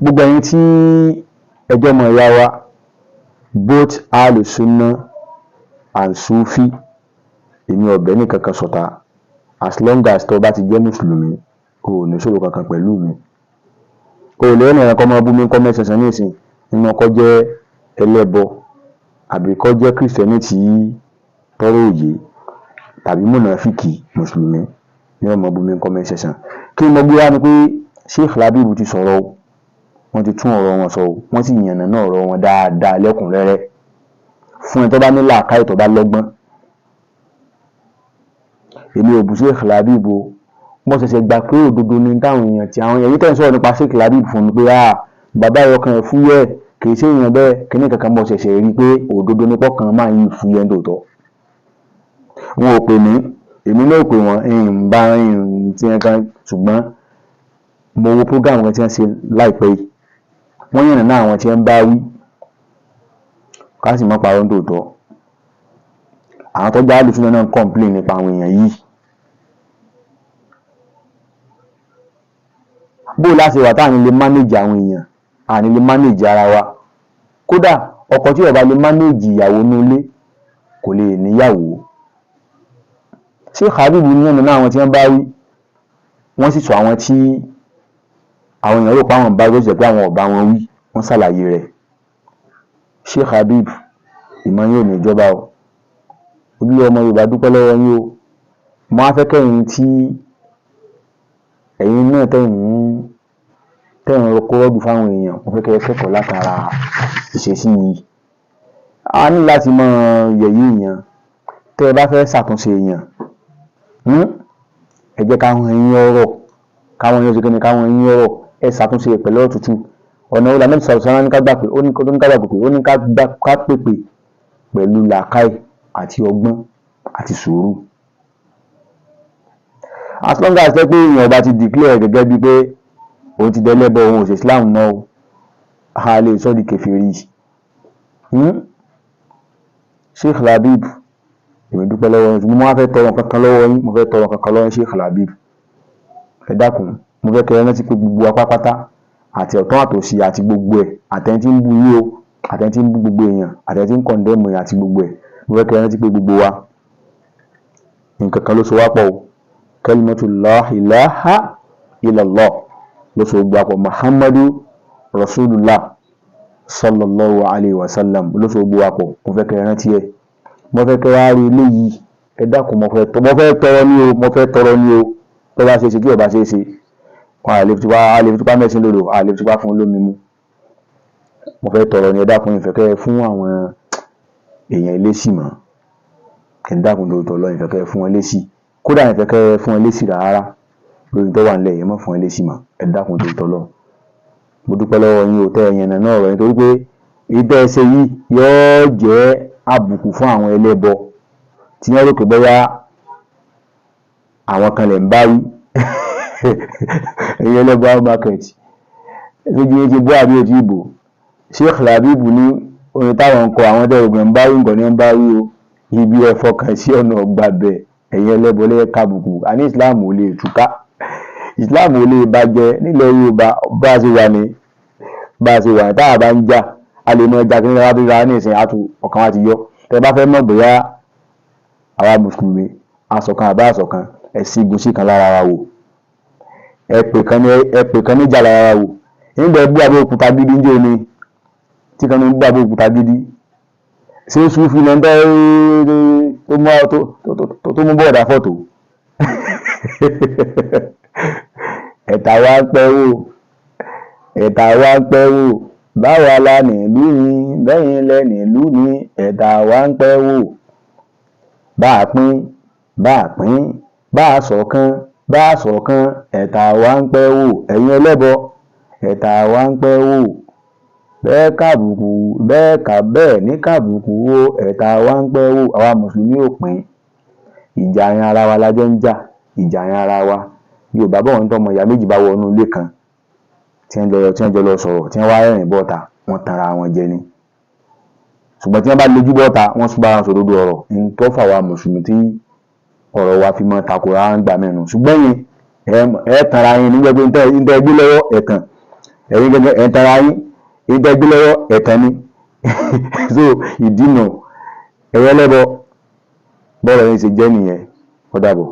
Gbogbo ẹ̀yin tí ẹ jẹ́ ọmọ ìyá wa, both Ahlus-Sunnah and Sufi, èmi ò bẹ́ẹ̀ nìkankan ṣọ̀tá. As long as tó bá ti jẹ́ mùsùlùmí, o ò ní ṣòro kankan pẹ̀lú mi. O ò lè rìn ẹ̀kọ́ máa bú mi comment section nísìn nínú kó jẹ́ ẹlẹ́bọ àbí kó jẹ́ Kristẹni tí tọ́rọ̀ òye tàbí mùnàfíkì mùsùlùmí ní ó máa bú mi comment section. Kí ni mo gbé wá ni pé Sheikh Labeeb ti sọ̀rọ̀ o, wọ́n ti tún ọ̀rọ̀ wọn sọ o, wọ́n sì yànnàná ọ̀rọ̀ wọn dáadáa lẹ́kùnrẹ́rẹ́ fún ẹni tó bá ní làákàyè, tó bá lọ́gbọ́n. Èmi ò bú Sheikh Labeeb o. Mo ṣẹ̀ṣẹ̀ gbà pé òdodo ni táwọn èèyàn tí àwọn èyí tẹ̀ ń sọ̀rọ̀ nípa Sheikh Labeeb fún mi pé, ah, bàbá yìí, ọkàn ẹ̀ fúyẹ́, kì í ṣe èèyàn bẹ́ẹ̀ kíní kankan. Mo ṣẹ̀ṣẹ̀ rí i pé òdodo ní pọ́kàn máa ń fúyẹ́ ní tòótọ́. Wọn ò pè mí, èmi náà ò pè wọ́n, ń bá ń tí wọ́n kan, ṣùgbọ́n mo wo program kan tí wọ́n ṣe láìpẹ́ yìí, wọ́n yànnàná àwọn tí wọ́n ń bá wí. Ká sì má parọ́, ní tòótọ́, àwọn tó jẹ́ Ahlus-Sunnah náà ń complain nípa àwọn èèyàn yìí. Bó o láti wà tá à ní lè manage àwọn èèyàn, à ní lè manage ara wa. Kódà ọkọ tí ó bá lè manage ìyàwó ní ilé kò lè níyàwó. Sheikh Habib ní yànnàná àwọn tí wọ́n bá wí, wọ́n sì sọ àwọn tí àwọn èèyàn rò pé àwọn bá wí, ó sì jẹ́ pé àwọn ò bá wọn wí, wọ́n ṣàlàyé rẹ̀. Sheikh Habib, ìmọ̀ yín ò ní jọba o. Ojúlówó ọmọ Yorùbá dúpẹ́ lọ́wọ́ yín o. Mo wá fẹ́ kẹ́yìn tí ẹ̀yin náà tẹ̀ ń kó rọ́ọ̀dù fáwọn èèyàn, mo fẹ́ kẹ́ ẹ kẹ́kọ̀ọ́ látara ìṣesí yìí. A ní láti máa yẹ̀yẹ́ èèyàn. Tẹ́ ẹ bá fẹ́ ṣàtúnṣe èèyàn, ẹ jẹ́ káwọn yín ọ̀rọ̀, káwọn yín ó ṣe kí ni, káwọn yín ọ̀rọ̀, ẹ ṣàtúnṣe rẹ̀ pẹ̀lú ọ̀rọ̀ tútù. Ọ̀nà wo l'Ànábì sallallahu alaihi wasallam ní ká gbà pé ó ní ká gbà pèpè? Ó ní ká pèpè pẹ̀lú làákàyè àti ọgbọ́n àti sùúrù. As long as pé èèyàn bá ti declare gẹ́gẹ́ bíi pé òun ti dẹlẹ́bọ, òun ò ṣe Islam mọ́ o, a lè sọ di kèfèrí. Sheikh Labib, èmi dúpẹ́ lọ́wọ́ yín, ṣùgbọ́n mo wá fẹ́ tọrọ nǹkan kan lọ́wọ́ yín. Mo fẹ́ tọrọ nǹkan kan lọ́wọ́ yín, Sheikh Labib. Ẹ dákun, mo fẹ́ kẹ́ ẹ rántí pé gbogbo wa pátápátá, àti ọ̀tún àtòsì àti gbogbo ẹ̀, àtẹni tí ń bú yín o, àtẹni tí ń bú gbogbo èèyàn, àtẹni tí ń condemn èèyàn àti gbogbo ẹ̀, mo fẹ́ kẹ́ ẹ rántí pé gbogbo wa, nǹkan kan ló so wá pọ̀ o. Kalimatu la ilaha illallah ló so gbogbo wa pọ̀. Muhammadu Rasulullah sallallahu alayhi wa sallam ló so gbogbo wa pọ̀. Mo fẹ́ kẹ́ ẹ rántí ẹ̀. Mo fẹ́ kẹ́ ẹ wá rí eléyìí. Ẹ dákun, mo fẹ́ tọrọ ní o, mo fẹ́ tọrọ ní o. Tó bá ṣe é ṣe, tí ò bá ṣe é ṣe, wọn à lè fi tipa mẹ́sìn lòlò, à lè fi tipa fún lómi mu. Mo fẹ́ tọrọ ní, ẹ dákun, ìfẹ́ kẹ́ ẹ fún àwọn èèyàn lésì mọ́. Ẹ dákun lóòótọ́ lọ, ìfẹ́ kẹ́ ẹ fún wọn lésì. Kódà ìfẹ́ kẹ́ ẹ fún wọn lésì rárá lórí tó wà nílẹ̀ yẹn, má fún wọn lésì mọ́. Ẹ dákun lóòótọ́ lọ, mo dúpẹ́ lọ́wọ́ yín o tẹ́ ẹ yànnà náà ọ̀rọ̀ yín, torí pé èyí tẹ́ ẹ ṣe yìí yóò jẹ́ àbùkù fún àwọn ẹlẹ́bọ tí wọ́n rò pé bóyá àwọn kan lè ń bá wí. Ẹ̀yin ẹlẹ́bọ market, lójú yín ti bọ́ àbí òtí ìbò. Sheikh Labib ní orin táwọn ń kọ, àwọn tẹ́ ògùn ń bá wí, nǹkan ní ń bá wí o. Ibi ẹ fọkàn sí, ọ̀nà ọgbà bẹ̀. Ẹ̀yin ẹlẹ́bọ lẹ́yẹ kábùkù. Àní Islam ò lè túká, Islam ò lè bàjẹ́ nílẹ̀ Yorùbá. Bá a ṣe wà ní, bá a ṣe wà ní, táwa bá ń jà, a lè mọ ẹja kí ní wàá tó ra ní ìsìn àtù ọkàn wa ti yọ. Tẹ bá fẹ́ mọ̀ bóyá àwa mùsùlùmí aṣọ̀kan àbá àṣọ̀kan, ẹ sígun sí kan lára wa wò, ẹ pè kan níjà lára wa wò. Nígbà ẹ bú Abẹ́òkúta gidi ń jẹ́ omi tí kan ní bú Abẹ́òkúta gidi, ṣé Sufi lẹ́ńtẹ́ tó mú bọ́ọ̀dà fọ́tò ẹ̀ta wá ń pẹ́ wò, ẹ̀ta wá ń pẹ́ wò, báwa la nílùú ni, bẹ́yìn lẹ nílùú ni, ẹ̀ta wá ń pẹ́ wò, bá a pín, bá a pín, bá a ṣọ̀kan, bá a ṣọ̀kan, ẹ̀ta wá ń pẹ́ wò. Ẹ̀yin ẹlẹ́bọ, ẹ̀ta wá ń pẹ́ wò, bẹ́ẹ̀ kàbùkù, bẹ́ẹ̀ kà bẹ́ẹ̀ ní kàbùkù o, ẹ̀ta wá ń pẹ́ wò. Àwa mùsùlùmí ò pín. Ìjà yẹn ara wa la jọ ń jà, ìjà yẹn ara wa. Yorùbá bọ̀, wọ́n ní tọ́mọ ìyá méjì bá wọnú ilé kan tí wọ́n jọ lọ sọ̀rọ̀, tí wọ́n wá rẹ́rìn bọ́ta, wọ́n tanra wọn jẹ ni. Ṣùgbọ́n tí wọ́n bá lejú bọ́ta, wọ́n tún bára wọn sòdodo ọ̀rọ̀. N tó fà wá mùsùlùmí tí ọ̀rọ̀ wa fi mọ́ takora ń gbà mẹ́nu, ṣùgbọ́n yẹn Ẹ tanra yín nígbà pé ntẹ́ gbé lọ́wọ́ ẹ̀tàn, ẹ̀yin gẹ́gẹ́ ẹ̀ ń tanra yín, ntẹ́ gbé lọ́wọ́ ẹ̀tàn ni. So ìdí nù ẹ̀yẹ lẹ́bọ bọ́ọ̀rọ̀ yín ṣe jẹ́ nìyẹn. Ó dàbọ̀.